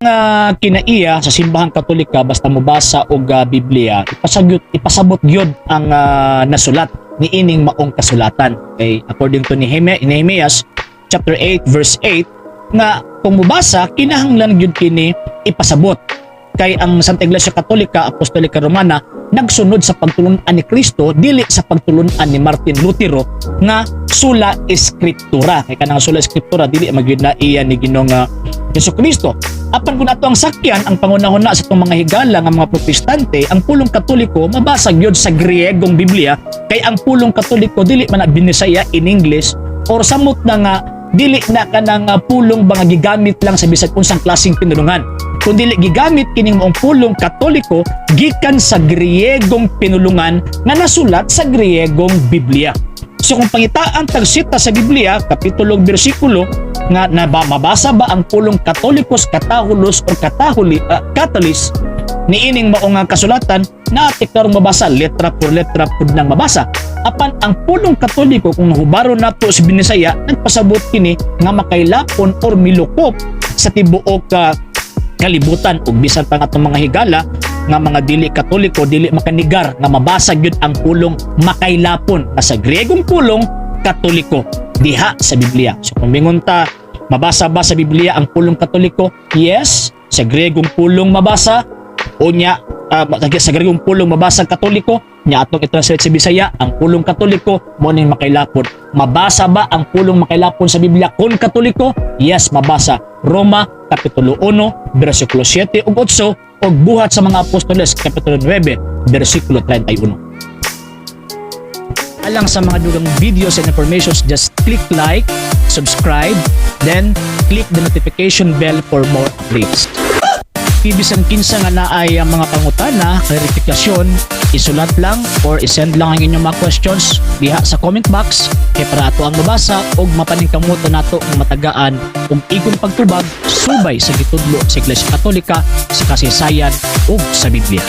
Nga kinaiya sa Simbahang Katolika, basta mobasa og Biblia, ipasagyot, ipasabot gyud ang nasulat niining maong kasulatan. Okay, according to Nehemias chapter 8 verse 8, nga kung mobasa, kinahanglan gyud kini ipasabot, kay ang Santa Iglesia Katolika Apostolika Romana nagsunod sa pagtulun-an ni Kristo, dili sa pagtulun-an ni Martin Lutero nga sola scriptura, kay kanang sola scriptura, dili magyud na iya ni Ginoong Hesus Kristo. Apan kung ato ang sakyan ang pangunahuna sa atong mga higala nga mga Protestante, ang pulong Katoliko mabasa gyud sa Griegong Biblia, kay ang pulong Katoliko dili man na Binisaya in English or samot na nga dili na kanang pulong ba nga gigamit lang sa bisag unsang klaseng pinulungan, kundi gigamit kining maong pulong Katoliko gikan sa Griegong pinulungan nga nasulat sa Griegong Biblia. So kung pangitaan tag sita sa Biblia, kapitulo ug bersikulo nga na ba, mabasa ba ang pulong Katolikos, Katahulos or Katahuli, Katolis niining maong nga kasulatan, na klarong mabasa, letra por letra pud nang mabasa. Apan ang pulong Katoliko, kung hubaro nato sa Binisaya, nagpasabot kini nga makailapon or milukop sa tibuok ka kalibutan, ug bisan pa nga atong mga higala nga mga dili Katoliko, dili makanigar nga mabasa gyud ang pulong makailapon nga sa Griegong pulong Katoliko diha sa Biblia. So kung mingon ta, mabasa ba sa Biblia ang pulong Katoliko? Yes, sa Griegong pulong mabasa. Unya sa Griegong pulong mabasa ang Katoliko, nya atong i-translate sa Bisaya, ang pulong Katoliko mo ning makailapon. Mabasa ba ang pulong makailapon sa Biblia kon Katoliko? Yes, mabasa. Roma kapitulo 1 bersikulo 7 ug 8 ug Buhat sa mga Apostoles kapitulo 9 bersikulo 31. Alang sa mga dugang videos and informations, just click like, subscribe, then click the notification bell for more updates. Bisan kinsa nga naay ang mga pangutana, klarifikasyon, isulat lang or isend lang ang inyong mga questions diha sa comment box kay para ato ang mabasa ug mapaningkamutan nato nga matagaan og igong pagtubag subay sa gitudlo sa Iglesia Katolika sa kasaysayan ug sa Biblia.